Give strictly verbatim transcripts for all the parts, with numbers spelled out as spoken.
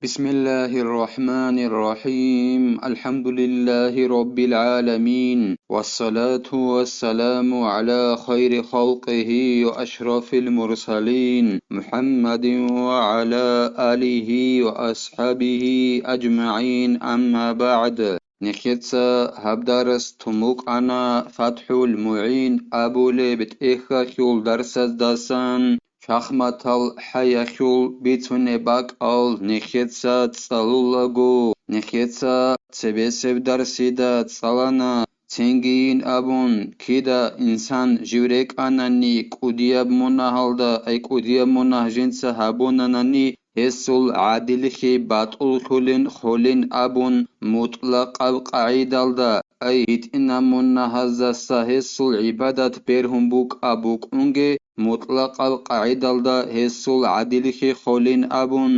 بسم الله الرحمن الرحيم. الحمد لله رب العالمين. والصلاة والسلام على خير خلقه وأشرف المرسلين محمد وعلى آله وأصحابه أجمعين. أما بعد. Нехеца гьаб дарас тумукъана ФатхӀул МугӀин абулеб тӀехьалъул дарсаздасан. Шахматал хӀаялъул бицунеб бакӀал нехеца цӀалулаго, нехеца цебесеб дарсида цӀалана, цинги ин абун, кида инсан жив рекӀанани кӀудияб мунагьалда, ай кӀудияб мунагь жинца гьабунанани, гьесул гӀадиллъи батӀуллъулин холин абун, мутӀлакъаб къагӀидалда, ай гьитӀинаб мунагьаздаса гьесул гӀибадат бергьун букӀа букӀунги, мутӀлакъаб къагӀидалда гьесул гӀадиллъи холин абун,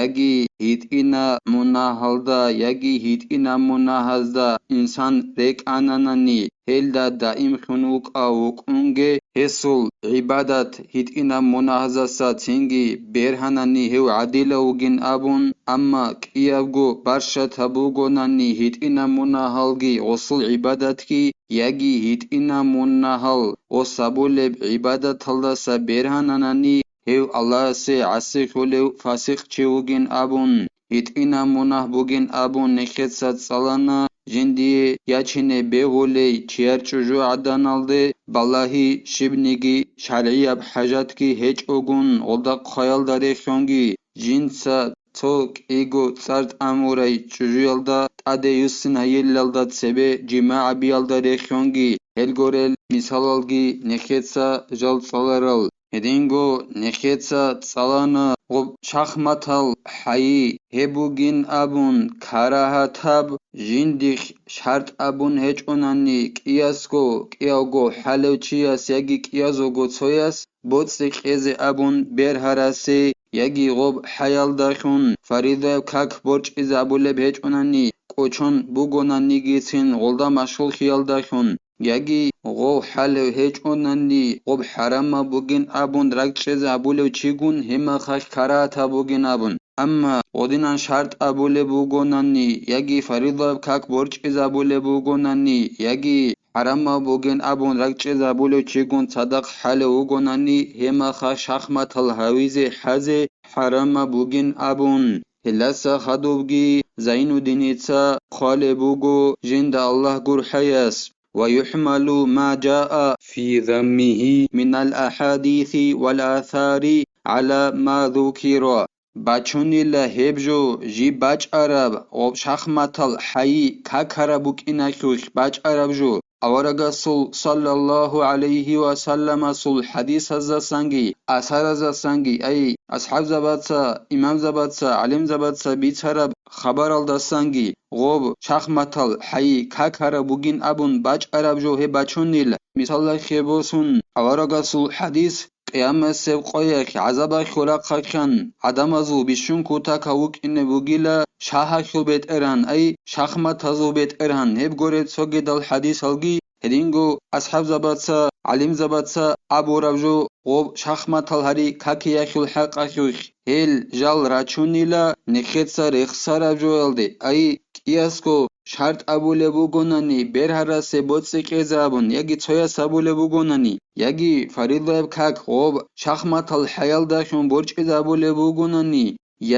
яги гьитӀинаб мунагьалда, яги гьитӀинаб мунагьазда инсан рекӀананани, гьелда даимлъун вукӀа вукӀунги, гьесул гӀибадат гьитӀинаб мунагьаздаса цинги бергьанани гьев гӀадилав вугин абун, амма кӀиябго барщат гьабугонани гьитӀинаб мунагьалги гъосул гӀибадатги, яги гьитӀинаб мунагьал гъос гьабулеб гӀибадаталдаса бергьананани, гьев Аллагьасе гӀасилъулев фасикъ чи вугин абун, гьитӀинаб мунагь бугин абун нехеца цӀалана, жиндие ячине бегьулей чияр чӀужугӀаданалде балагьи щибниги шаргӀияб хӀажатги гьечӀогун гъолда хъваялда рехьунги, жинца цо кӀиго цӀар тӀамурай чӀужуялда тӀаде юссин гьайилалда цебе жимагӀ гьабиялда рехьунги, гьелгорел мисалалги нехеца жал цӀаларал. Гьединго нехеца цӀалана гъоб шахматал хӀайи гьеб бугин абун, карагьатаб жиндихъ шартӀ абун гьечӀонани кӀиясго, кӀиявго хӀалев чияс яги кӀиязулго цояс боцӀи кьезе абун бергьарасе, яги гъоб хӀаялдалъун фаридаб как борчӀизабулеб гьечӀонани, кӀочон бугонанигицин гъолда машгъуллъиялдалъун, яги гъов хӀалев гьечӀонани, гъоб хӀарамаб бугин абун ракӀчӀезабулев чигун гьеб мехалъ карагьатаб бугин абун. Амма гъодинан шартӀ абулеб бугонани, яги фаридаб как борчӀизабулеб бугонани, яги хӀарамаб бугин абун ракӀчӀезабулев чигун цадахъ хӀалев вугонани, гьеб мехалъ шахматал гьавизе хӀазе хӀарамаб бугин абун. Гьелдаса хадубги Зайнуддиница хъвалеб буго, жинда Аллагь гурхӀаяс: «ويحمل ما جاء في ذمه من الأحاديث والآثار على ما ذكر». Бачунила гьеб жо жиб бачӀараб ва шахматал хӀайи какараб букӀиналъулъ бачӀараб жо, аварагасул саллаллагьу гӀалайгьи ва салламасул хӀадисаздасанги, асараздасанги, ай, асхӀабзабаца, имамзабаца, гӀалимзабаца бицараб хабаралдасанги, гъоб шахматал хӀайи какараб бугин абун бачӀараб жо гьеб бачунила. Мисалалъе босун, аварагасул хӀадис, Къиямасеб къоялъ гӀазабалъул рахъалъан гӀадамазул бищун кутакаб вукӀине бугила шагьалъул бетӀергьан, ай, шахматазул бетӀергьан, гьеб гуреб цогидал хӀадисалги, гьединго асхӀабзабаца, гӀалимзабаца абураб жо гъоб шахматал гьари какиялъул хӀакъалъулъ, гьел жал рачунила нехеца рехсараб жоялде, ай, кӀиясго шартӀ абулеб бугонани, бергьарасе боцӀи кьезе абун, яги цояс абулеб бугонани, яги фаридаб как гъоб шахматал хӀаялдалъун борчӀизабулеб бугонани,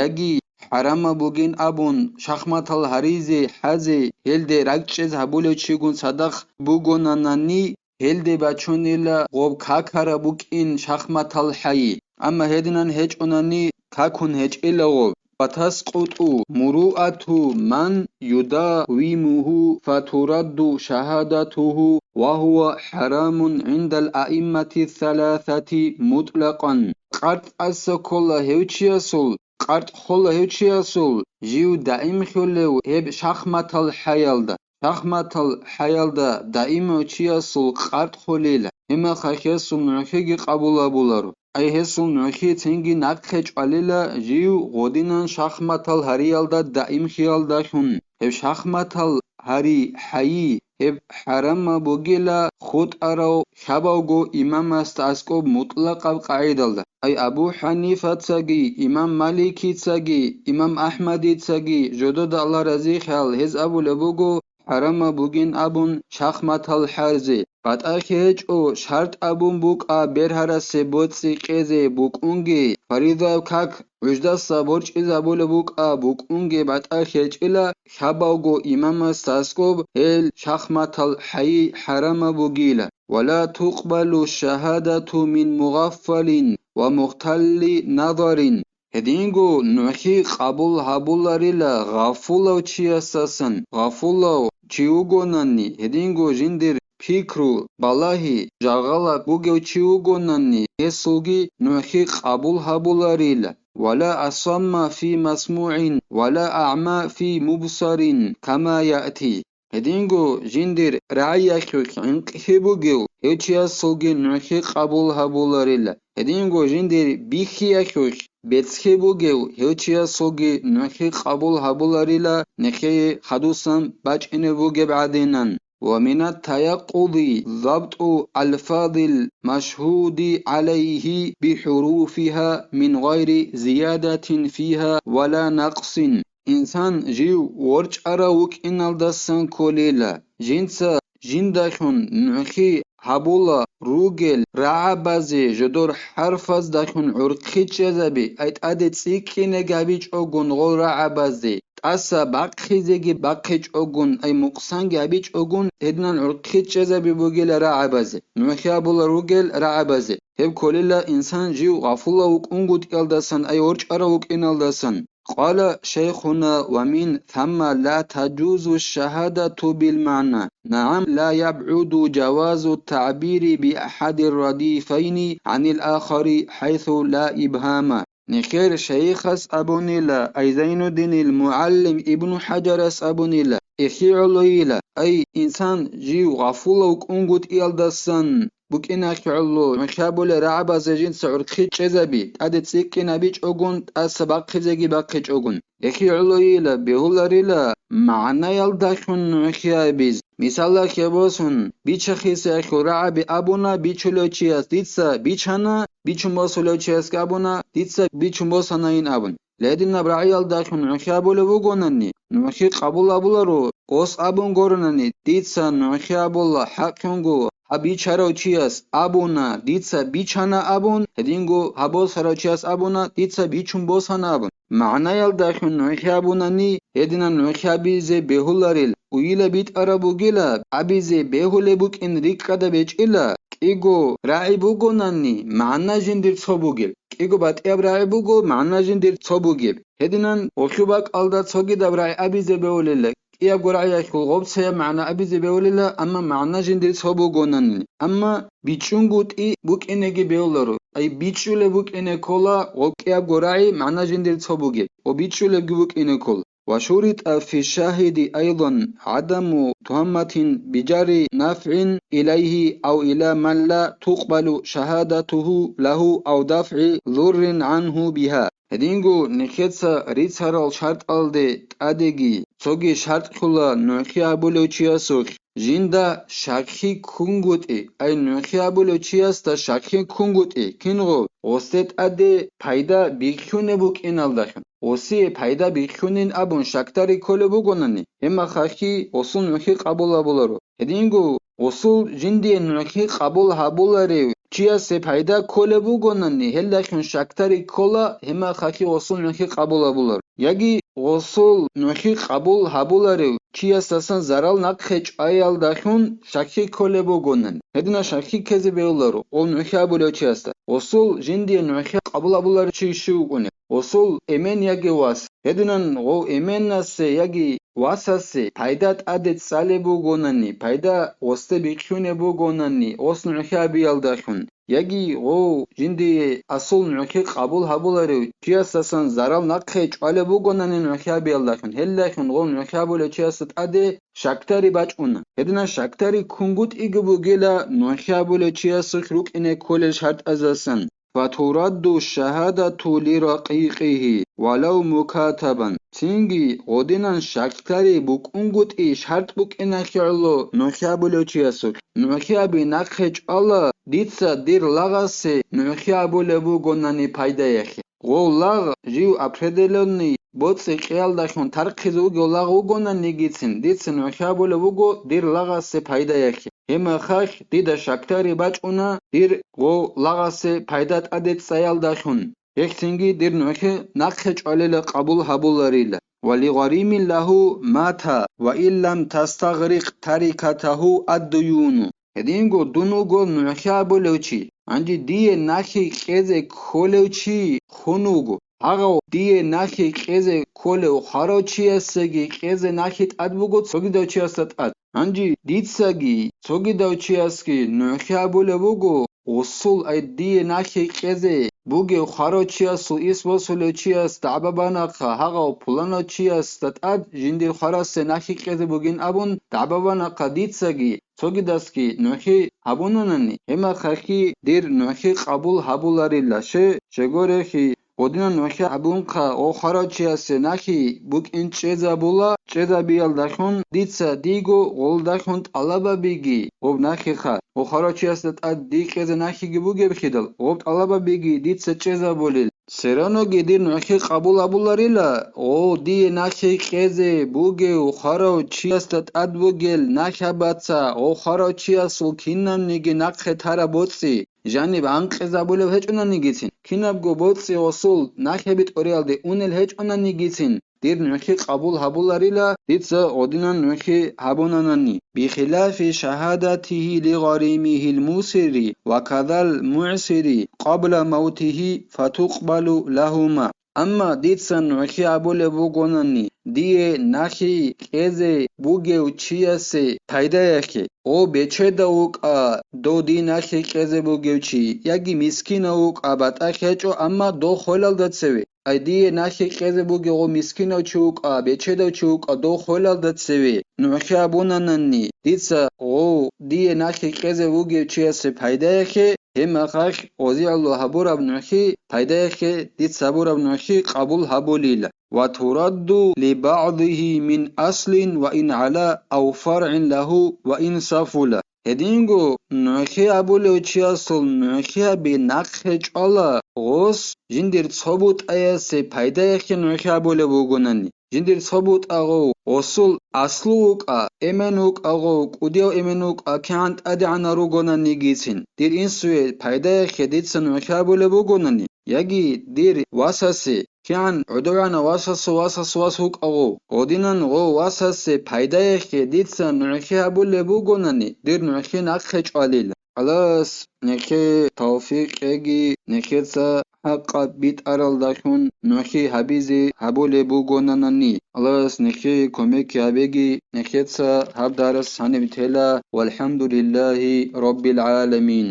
яги хӀарамаб бугин абун шахматал гьаризе хӀазе, гьелде ракӀчӀез гьабулев чигун цадахъ бугонанани, гьелде бачунила гъоб какараб букӀин шахматал хӀайи. Амма гьединан гьечӀонани, какун гьечӀила гъоб. وتسقط مروءة من يداومه فترد شهادته وهو حرام عند الأئمة الثلاثة مطلقا. КъартӀаса ккола гьев чиясул, къартӀ хола гьев чиясул, жив даимлъулев гьеб шахматал хӀаялда. Шахматал хӀаялда даимав чиясул къартӀ холила, гьеб мехалъ гьесул нугӀлъиги къабул гьабуларо. Ай гьесул нугӀлъи цинги нахъе чӀвалила жив гъодинан шахматал гьариялда даимлъиялдалъун. Гьеб шахматал гьари хӀайи, гьеб хӀарамаб бугила хутӀарав лъабавго имамасда аскӀоб мутӀлакъаб къагӀидалда. Ай Абу ХӀанифацаги, имам Маликицаги, имам АхӀмадицаги, жодода Аллагь разихъал, гьез абулеб буго, хӀарамаб бугин абун шахматал хӀарзи. БатӀахъе гьечӀо, шартӀ абун букӀа бергьарасе боцӀи кьезе букӀунги, фаридаб как гӀуждаса борчӀизабулеб букӀа букӀунги батӀахъе гьечӀила, лъабавго имамасда аскӀоб гьел шахматал хӀайи хӀарамаб бугила. Ва ла тукъбалу шагьадату мин мугъаффалин ва мухталли назарин. Гьединго нугӀлъи къабул гьабуларила гъафулав чиясдасан, гъафулав чи вугонани, гьединго жиндир пикру, балагьи, жагъалаб бугев чи вугонани, гьесулги нугӀлъи къабул гьабуларила, ва ла асамма фи масмугӀин, ва ла агӀма фи мубсарин, кама яъти. Гьединго жиндир рагӀиялъулъ гӀинкъи бугев, гьев чиясулги нугӀлъи къабул гьабуларила. Гьединго жиндир бихьиялъулъ бецӀлъи бугев, гьев чиясулги нугӀлъи къабул гьабуларила, нехее хадусан бачӀине бугеб гӀадинан. Ва минат таякъуди забту алфазил машгьуди гӀалайгьи бихӀуруфигьа мин гъайри зиядатин фигьа ва ла накъсин. Инсан жив ворчӀарав вукӀиналдасан кколила. Жинца жиндалъун нугӀлъи гьабула ругел рагӀабазе жодор хӀарфаздалъун гӀурхъи чӀезаби, ай тӀаде цӀикӀкӀинеги гьабичӀогун гъол рагӀабазе, тӀаса бахъизеги бахъичӀогун, ай мукъсанги гьабичӀогун, гьединан гӀурхъи чӀезаби бугила рагӀабазе, нугӀлъи гьабула ругел рагӀабазе. Гьеб кколила инсан жив гъафулав вукӀунгутӀиялдасан, ай ворчӀарав вукӀиналдасан. قال شيخنا: ومن ثم لا تجوز الشهادة بالمعنى. نعم، لا يبعد جواز التعبير بأحد الرديفين عن الآخر حيث لا إبهام. Нехер шайихас абунила, ай Зайнуддинил мугӀалим Ибну ХӀаджарас абунила, эхи гӀолойила, ай инсан жив гъафулав кӀунгутӀиялдасан букӀиналъе гӀоло, нугӀлъи гьабулел рагӀабазе жинца гӀурхъи чӀезаби, тӀаде цӀикӀкӀинабичӀогун, тӀаса бахъизеги бахъичӀогун. Эхи гӀолойила, бегьуларила магӀнаялдалъун нугӀлъи гьабиз. Мисалалъе босун, бичахъисеялъул рагӀаби абуна бичулев чияс, дица бичана, бичун босулев чиясги абуна, дица бичун босанайин абун. Гьединаб рагӀиялдалъун нугӀлъи гьабулеб бугонани, нугӀлъи къабул гьабуларо, ос абун гуронани, дица нугӀлъи гьабула хӀакълъунго, гьаб бичарав чияс абуна, дица бичана абун, гьединго гьаб босарав чияс абуна, дица бичун босана абун. МагӀнаялдалъун нугӀлъи гьабунани, гьединан нугӀлъи гьабизе бегьуларел, уйила битӀараб бугила, абизе бегьулеб букӀин рикӀкӀада бечӀила, кӀиго рагӀи бугонани, магӀна жиндир цо бугел. КӀиго батӀияб рагӀи буго, магӀна жиндир цо бугеб. Гьединан гъолъу бакӀалда цогидаб рагӀи абизе бегьулела, кӀиябго рагӀиялъул гъоб цояб магӀна абизе бегьулела, амма магӀна жиндир цо бугонани. Амма бичӀчӀунгутӀи букӀинеги бегьуларо. Ай бичӀчӀулеб букӀине ккола гъоб кӀиябго рагӀи магӀна жиндир цо бугеб, ва бичӀчӀулебги букӀине ккола. وشرط في الشاهد أيضا عدم تهمة بجر نفع إليه أو إلى من لا تقبل شهادته له أو دفع ضر عنه بها. Гьединго нехеца рицарал шартӀалде тӀадеги цоги шартӀ ккола нугӀлъи гьабулев чиясулъ жинда щаккхӀи ккунгутӀи, ай нугӀлъи гьабулев чиясда щаккхӀи ккунгутӀи, кинго гъосде тӀаде пайда бихьунеб букӀиналдалъун. Осие пайда бихьунин абун щакдари кколеб бугонани, гьеб мехалъги осул нугӀлъи къабул гьабуларо. Гьединго осул жиндие нугӀлъи къабул гьабуларев чиясе пайда кколеб бугонани, гьелдалъун щакдари ккола, гьеб мехалъги осул нугӀлъи къабул гьабуларо. Яги осул нугӀлъи къабул гьабуларев чиясдасан зарал нахъе чӀваялдалъун щаккхӀи кколеб бугонани, гьединаб щаккхӀи ккезе бегьуларо гъов нугӀлъи гьабулев чиясда. Осул жиндие нугӀлъи къабул гьабуларев чи щив вукӀунеб? Осул эмен яги вас. Гьединан гъов эменасе яги васасе пайда тӀаде цӀалеб бугонани, пайда осде бихьунеб бугонани, ос нугӀлъи гьабиялдалъун, яги гъов жиндие осул нугӀлъи къабул гьабуларев чиясдасан зарал нахъе чӀвалеб бугонани нугӀлъи гьабиялдалъун, гьелдалъун гъов нугӀлъи гьабулев чиясда тӀаде щакдари бачӀуна. Гьединаб щакдари ккунгутӀиги бугила нугӀлъи гьабулев чиясулъ рукӀине кколел шартӀаздасан. فترد الشهادة لرقيقه ولو مكاتبا. Цинги гъодинан шакдари букӀунгутӀи шартӀ букӀиналъе гӀоло нугӀлъи абулев чиясулъ. НугӀлъи аби нахъе чӀвала, дица дир лагъасе нугӀлъи абулеб бугонани пайдаялъе. Гъов лагъ жив определённый боцӀи-кьеялдалъун тархъизе вугев лагъ вугонанигицин, дица нугӀлъи абулеб буго дир лагъасе пайдаялъе. Гьебмехалъ дида шакдари бачӀуна дир гъов лагъасе пайда тӀаде цӀцӀаялдалъун. Гьелъцинги дир нугӀлъи нахъе чӀвалила, къабул гьабуларила. ولغريم له مات وإن لم تستغرق تركته الديون. Гьединго дун вуго нугӀлъи абулев чи, гьанже дие нахъе кьезе кколев чи хун вуго. Гьагъав дие нахъе кьезе кколев хварав чиясеги кьезе нахъе тӀад буго цогидав чиясда тӀад. Гьанже дицаги цогидав чиясги нугӀлъи абулеб буго, гъосул, ай дие нахъе кьезе бугев хварав чиясул ис босулев чияс дагӀба банахъа, гьагъав пуланав чиясда тӀад жиндир хварасе нахъе кьезе бугин абун дагӀба банахъа дицаги цогидасги нугӀлъи гьабунанани, гьебмехалъги дир нугӀлъи къабул гьабуларила. Щай, щайгурелъул, гъодинан нугӀлъи гьабунха гъов хварав чиясе нахъе букӀин чӀезабула, чӀезабиялдалъун дица диего гъолдалъун тӀалабабиги гъоб нахъеха, гъов хварав чиясда тӀад дие кьезе нахъеги бугебхидал, гъоб тӀалабабиги дица чӀезабулел. Сераноги дир нугӀлъи къабул гьабуларила, гъов дие нахъе кьезе бугев хварав чиясда тӀад бугел нахъабаца гъов хварав чиясул кинабниги нахъе тараб боцӀи жаниб гӀанкъизабулеб гьечӀонанигицин, кинабго боцӀи гъосул нахъе битӀуриялде унел гьечӀонанигицин, дир нугӀлъи къабул гьабуларила, дица гъодинан нугӀлъи гьабунанани, بخلاف شهادته لغريمه الموسر وكذا المعسر قبل موته فتقبل لهما. Амма дица нугӀлъи абулеб бугонани, дие нахъе кьезе бугев чиясе пайдаялъе, гъов бечедав вукӀа, дов дие нахъе кьезе бугев чи, яги мискинав вукӀа, батӀа хечӀо, амма дов хвелалда цеве, ай дие нахъе кьезе бугев гъов мискинав чи вукӀа, бечедав чи вукӀа, дов хвелалда цеве, нугӀлъи абунанани, дица гъов дие нахъе кьезе вугев чиясе пайдаялъе, гьебмехалъ гъозиялъул гьабураб нугӀлъи пайдаялъе дица гьабураб нугӀлъи къабул гьабулила. وترد لبعضه من أصل وإن علا أو فرع له وإن سفل. Гьединго нугӀлъи абулев чиясул нугӀлъи аби нахъе чӀвала, гъос жиндир цо бутӀаясе пайдаялъе нугӀлъи абулеб бугонани. Жиндир цо бутӀа гъов, гъосул аслу вукӀа, эмен вукӀа гъов, кӀудияв эмен вукӀа, кигӀан тӀадегӀанав ругонанигицин, дир инсуе пайдаялъе дица нугӀлъи абулеб бугонани, яги дир васасе, кигӀан гӀодовегӀанав васасул васасул вас вукӀа гъов, гъодинан гъов васасе пайдаялъе дица нугӀлъи абулеб бугонани, дир нугӀлъи нахъе чӀвалила. Аллагьас нехее тавфикъ кьеги, нехеца хӀакъаб битӀаралдалъун нугӀлъи гьабизе гьабулеб бугонанани. Аллагьас нехее кумек гьабеги, нехеца гьаб дарс гьаниб тела. ВалхӀамдулиллагьи раббил гӀаламин.